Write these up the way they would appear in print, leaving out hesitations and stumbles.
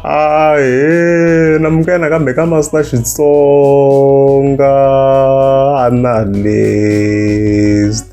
Ahee namukela nakambe ka Master Xitsonga Analyst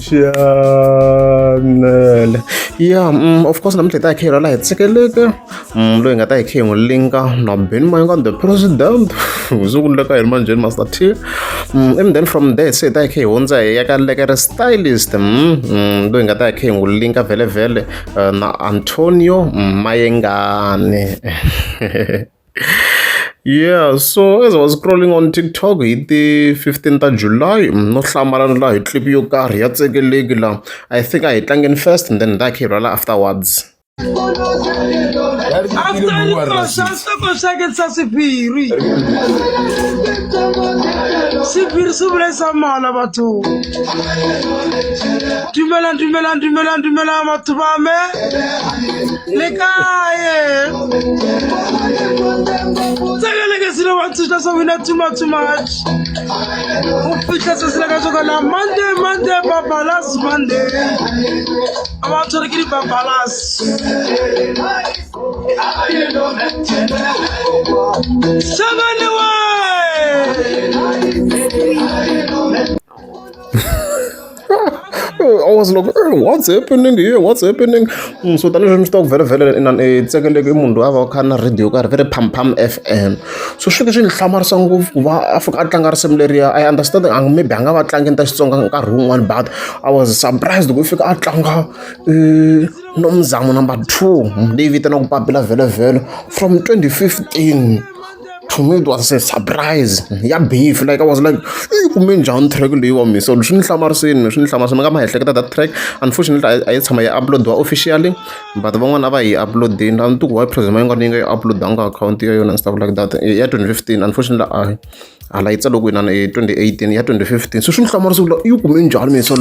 channel ya of course namuntlha hi ta hi kha hi rhwala hi tsikeleke loyi hi nga ta hi kha hi n'wi linka na Benny Mayengani the president se ku ndleka yini manjheni Master T and then from there se hi ta hi kha hi hundza hi ya ka Lekere Stylist loyi hi nga ta hi kha hi n'wi linka vhele na Antonio Mayengani Yeah, so as I was scrolling on TikTok hi ti 15 ta July no hlamala la hi clip yo karhi ya tsekeleki la I think a hi tlangeni first and then hi ta kha hi rhwala afterwards. After sephiri sephiri se bolaisa mala batho dumelang dumelang dumelang dumelang batho ba me le kae tsekeleke selo wa ntshitla sa wina too much too much o fitlha tsatsi la ka tsoko la monday monday babalas monday a ba tshwere ke di-babalas Seven I was like, hey, what's happening here? What's happening? So tanihi leswi mi swi tiva ku vhele vhele inani tsekeleke i munhu loyi a va kha na radio yo karhi va ri Pam Pam F_M so swi fike swi ni hlamarisa ngopfu ku va a fika a tlanga risimu leriya I understand a maybe a nga va tlangeni ta Xitsonga nkarhi wun'wani but I was surprised ku i fika a tlanga Nomzamo number 2 leyi vitaniwaka Papila Vhele Vhele from 2015 to me it was a surprise ya beef like I was like yi kume njhani track leyiwa mi so swi ni hlamarisini swi ni hlamarisini mi nga ma ehleketa that track unfortunately a yi tshama yi uploadiwa officially but van'wana a va yi uploadini a ni tiku why president Mayengani yi nga yi uploadanga account ya yona and stuff like that ya 2015 unfortunately a hala yi tsale ku inani i 2018 ya 2015 so swi ni hlamarisa ku yi kume njhani mi so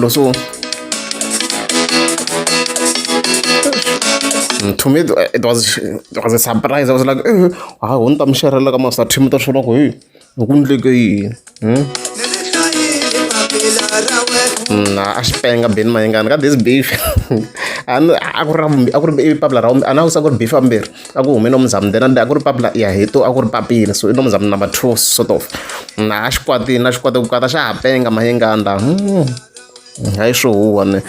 to me it was a surprise. I was like, eh, hayi ho ni ta mi xerhela ka master team ta swona ku hey ku ndleke yini a xi penga Benny Mayengani ka this beef a a ku ri a ku ri papila ra a na ku ri beef vambirhi a ku hume Nomzamo then a ku ri papila ya hito a ku ri papila so i Nomzamo number 2 sort of na a xi kwatini a xi kwate ku kwata xa ha penga Mayengani la hayi swo huwa ne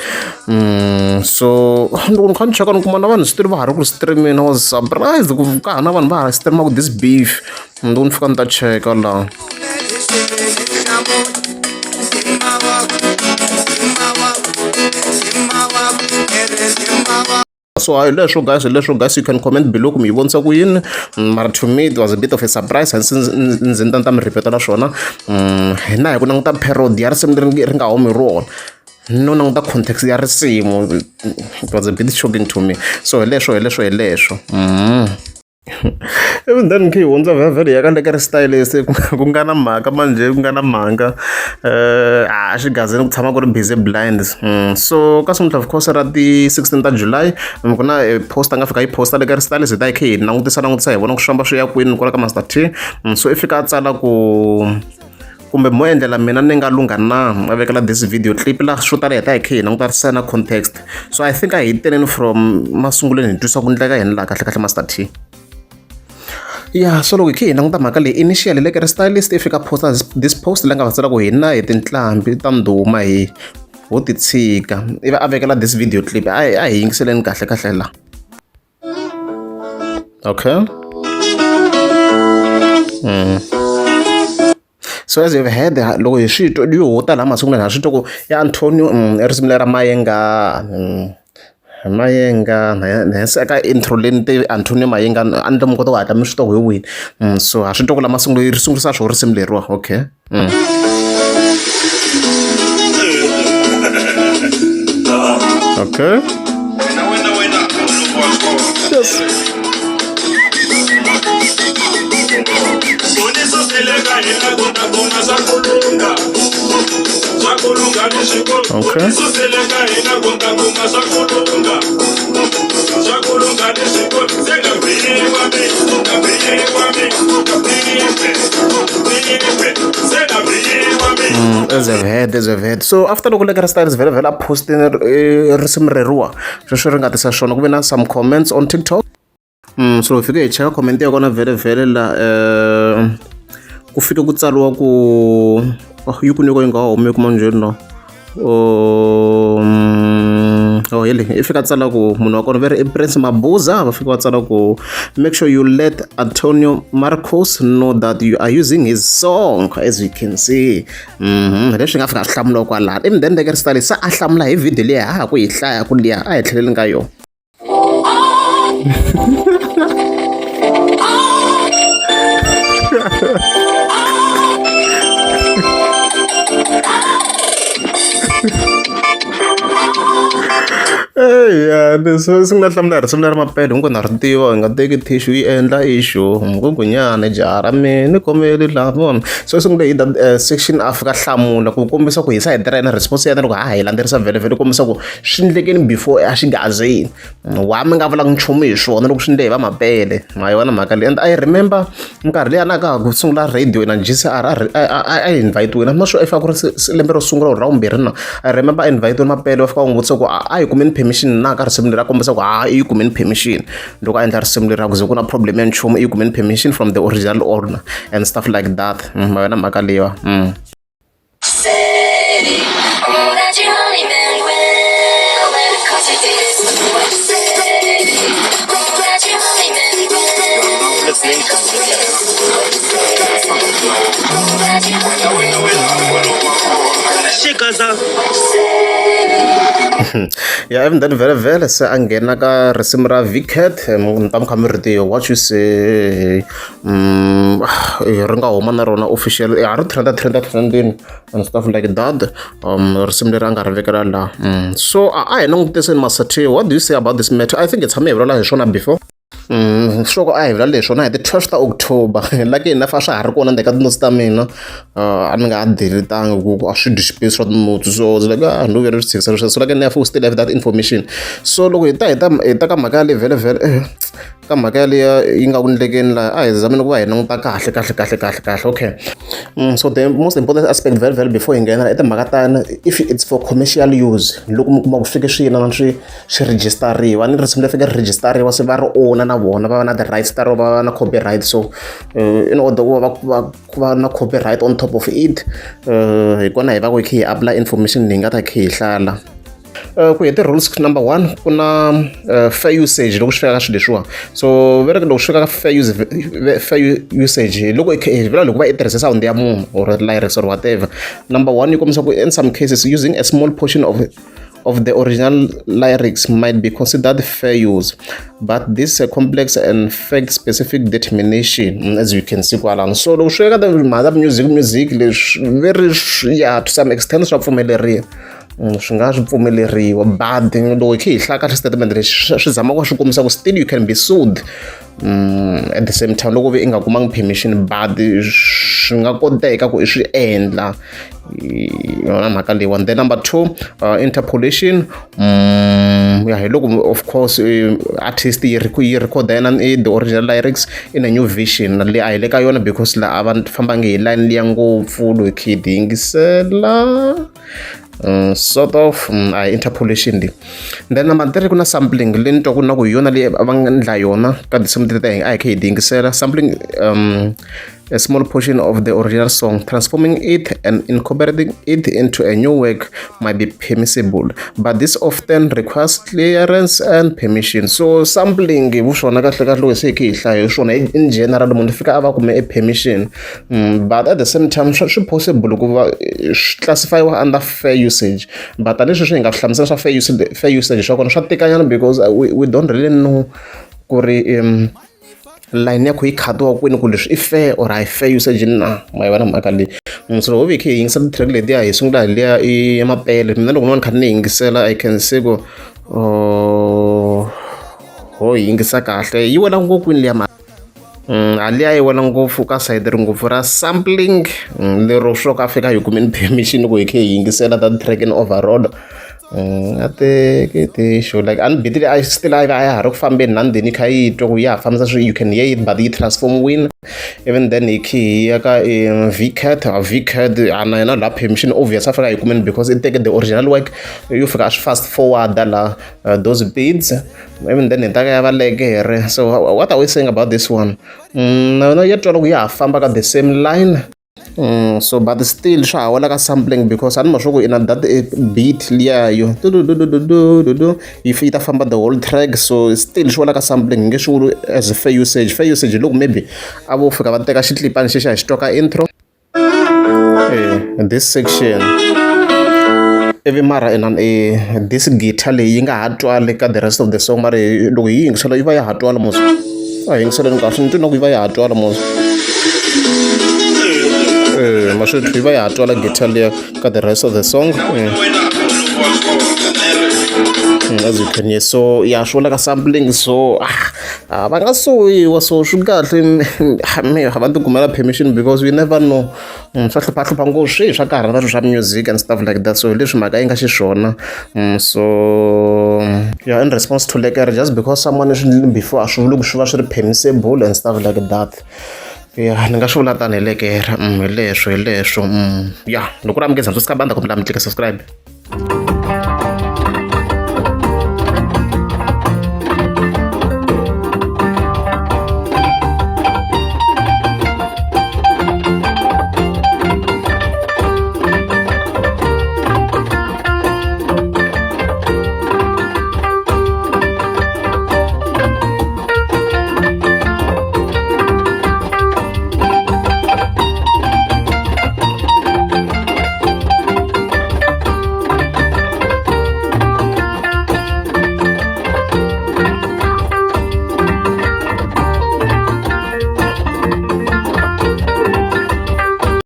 so loko ni kha ni cheka ni kuma na vanhu still va ha ri ku streameni I was surprised ku ka ha na vanhu va ha streamaka this beef loko ni fika ni ta cheka laha. So hi leswo guys, hi leswo guys, you can comment below ku mi yi vonisa ku yini. Mara to me it was a bit of a surprise hence ndzi ni ta mi repeat naswona hina hi ku languta parody ya risimu leri ri nga humi rona no languta context ya risimu it was a bit shocking to me. So hi leswo hi leswo hi leswo. Even then khe hi hundza vhele ya ka Lekere Stylist ku nga na mhaka manjhe ku nga na mhaka a xigazini ku tshama ku ri busy blind so ka simuntlha of course ra ti 16 ta July ku na post a nga fika yi posta Lekere Stylist hi ta hi khe hi langutisa langutisa hi vona ku swi famba swi ya kwini kwala ka Master T so i fika a tsala ku kumbe mo endlela mina ni nga lungha na a vekela this video clip la swo tala hi ta hi khe hi langutarisa na context so I think a hi teneni from masungulweni hi twisa ku ndleka yini laha kahle kahle Master T ya so loko hi khe hi languta mhaka leyi initially Lekere Stylist i fika posta this post leyi nga va tsala ku hina hi tinqambi ta ndhuma hi ho ti tshika ivi a vekela this video clip a hi yingiseleni kahle kahle la. Okay. So as you've heard, loko hi swi twa yo ho tala masungulweni ha swi twa ku ya Antonio i risimu lera Mayengani Mayengani se ka intro leyi ni te Antonio Mayengani a ni ta mi kota ku hatla mi swi twa ku hi wini so ha swi twa ku la masungulo ri sungurisa swo risimu leriwa okay. Okay. Yes. Okay. As I've heard, as I've heard. So after loko Lekker Styles vhele vhele a postini risimu reriwa sweswo ri nga tisa swona ku ve na some comments on TikTok. So hi fike hi cheka comment ya kona vhele vhele la ku fike ku tsariwa ku oh, yi ku nyiko yi nga humi kuma njhani no oh hi leyi i fika tsala ku munhu wa kona ve ri i Prince Mabuza va fika va tsala ku make sure you let Antonio Marcos know that you are using his song as you can see. Leswi nga fika swi hlamula kwalano ivi then Lekker Style se a hlamula hi video leyi ha ha ku yi hlaya ku liya a hi tlheleli ka yona. Eya leswi swi nga hlamula risimu leri mapele hinkwenu na ri tiva hi nga teki tissue yi endla issue nghunghunyana jaha ra mina ni khomeli laha vona so sungule hi that section a fika hlamula ku kombisa ku hi sayiti ra yena response ya yena loko ha ha yi landzelerisa vhele vhele kombisa ku swi endlekeni before a xigazini wa mi nga vulanga nchumu hi swona loko swi endle hi va mapele ma yona mhaka leyi and I remember minkarhi liya na ka ha ku sungula radio na G_C_R a hi invite-wile I'm not sure if a ku ri lembe ro sungula or ra vumbirhi na I remember a invite-wile mapele va fika va n'wi vutisa ku a yi kumeni permission na ka risimu leri a kombisa ku ha yi kumeni permission loko a endla risimu leri a ku ze ku na problem ya nchumu i yi kumeni permission from the original owner and stuff like that ma yona mhaka leyiwa. Ya even then vhele vhele se a nghena ka risimu ra Vcat mi ta mi kha mi ri tiva what you say ri nga huma na rona official a ri trenda trenda trendini and stuff like that risimu leri a nga ri vekela laha so a hi langutiseni Masathiya what do you say about this matter I think hi tshame hi vulavula hi swona before swo a hi vulavula hi swona hi ti 12 ta October like hina fa swa ha ri kona ndzeni ka tinotsi ta mina a ni nga ha delete-angi ku a swi dyi xipesi swa tinotsi so I was like ah no vele swi tshikisa sweswo so like ni still have that information so loko hi ta hi ta hi ta ka mhaka yaleyo vhele vhele ka mhaka yaliya yi nga ku ndlekeni laha a hi zameni ku va hi languta kahle kahle kahle kahle kahle okay so the most important aspect very very before hi nghena i timhaka ta if it's for commercial use loko mi kuma ku fike swi yinana swi swi register-iwa ni risimu leri fike ri register-iwa se va ri own na vona va va na ti-rights ta rona va va na copyright so in order ku va va ku va na copyright on top of it hi kona hi va ku hi kha hi apply information leyi nga ta kha hi hlala. Ku hi ti-rules number one ku na fair usage loko swi fika ka swilo leswiwa so va ri loko swi fika ka fair use fair usage hi loko hi vula loko va i tirhise sound ya munhu or lyrics or whatever number one yi kombisa ku in some cases using a small portion of the original lyrics might be considered fair use but this is a complex and fact specific determination as you can see kwalano so loko swi fika ka timhaka ta music music leswi very ya to some extent swa pfumeleriwa swi nga swi pfumeleriwa but loko hi kha hi hlaya kahle xitatimende lexi swi zama ku swi kombisa ku still you can be sued at the same time loko ve i nga kumangi permission but swi nga koteka ku i swi endla yona mhaka leyiwani then number two interpolation ya hi loko of course artist yi yi record-a yena the original lyrics in a new version leyi a hi le ka yona because la a va fambangi hi line liya ngopfu loko hi kha hi ti yingisela sort of a hi interpolation leyi then number three ku na sampling leyi ni twaku na ku hi yona leyi va nga endla yona ka tinsimu leti ta a hi kha hi ti yingisela sampling a small portion of the original song transforming it and incorporating it into a new work might be permissible but this often requires clearance and permission so sampling hi vuswona kahle kahle loko se hi kha hi hlaya hi swona in general munhu fika a va kume e permission but at the same time swi possible ku va swi classify-iwa under fair usage but tanihi sweswi hi nga swi hlamusela swa fair usage, fair usage swa kona swa tikanyana because we don't really know ku ri line ya kho yi khatiwa kwini ku leswi i fair or a hi fair usage na ma yi vona mhaka leyi so loko hi kha hi yingisa ti-track letiya hi sungula hi liya i ya mapele mina loko ni va ni kha ni yingisela I can say ku ho yi yingisa kahle yi wela ngopfu kwini liya a liya yi wela ngopfu ka sayiti ri ngopfu ra sampling lero swo ka fika hi kumeni permission ku hi kha hi yingisela ta track in overall. A teki tissue like a ni beat leyi a still a yi va a ya ha ri ku fambeni na ndzeni yi kha yi twa ku ya ha fambisa swi you can hear it but yi transform-wini even then hi khe hi ya ka V_CAT V_CAT a na yena la permission obvious a fanele a yi kumini because i teke the original work yo fika a swi fast forward la those beats even then hi ta ka ya va legere so what are we saying about this one na yona ya twa loko ya ha famba ka the same line. So but still swa ha wela ka sampling because a ni ma swa ku ina that beat liya yo dududududududu yi yi ta famba the whole track so still swi wela ka sampling hi nge swi vuli as fair usage. Fair usage hi loko maybe a vo fika va teka xitlipani xexi a hi xi twa ka intro this section ivi mara inani this guitar leyi yi nga ha twali ka the rest of the song mara loko hi yi yingisela yi va ya ha twala mos a hi yingiseleni kahle ni twi na ku yi va ya ha twala mos ma swi yi va ya ha twala guitar liya ka the rest of the song. As you can hear so ya swi vula ka sampling so ah, va nga suwiwa so swi kahle me va ti kumela permission because you never know. Swa hluphahlupha ngopfu swihi swa karhata swilo swa music and stuff like that so hi leswi mhaka yi nga xiswona. So yeah, in response to lekere just because someone swi endlile before a swi vuli ku swi va swi ri permissible and stuff like that. Ya ni nga swi vula tani hi lekere hi leswo hi leswo ya loko u ri amukeza swi banda kumbe la mi tlika subscribe.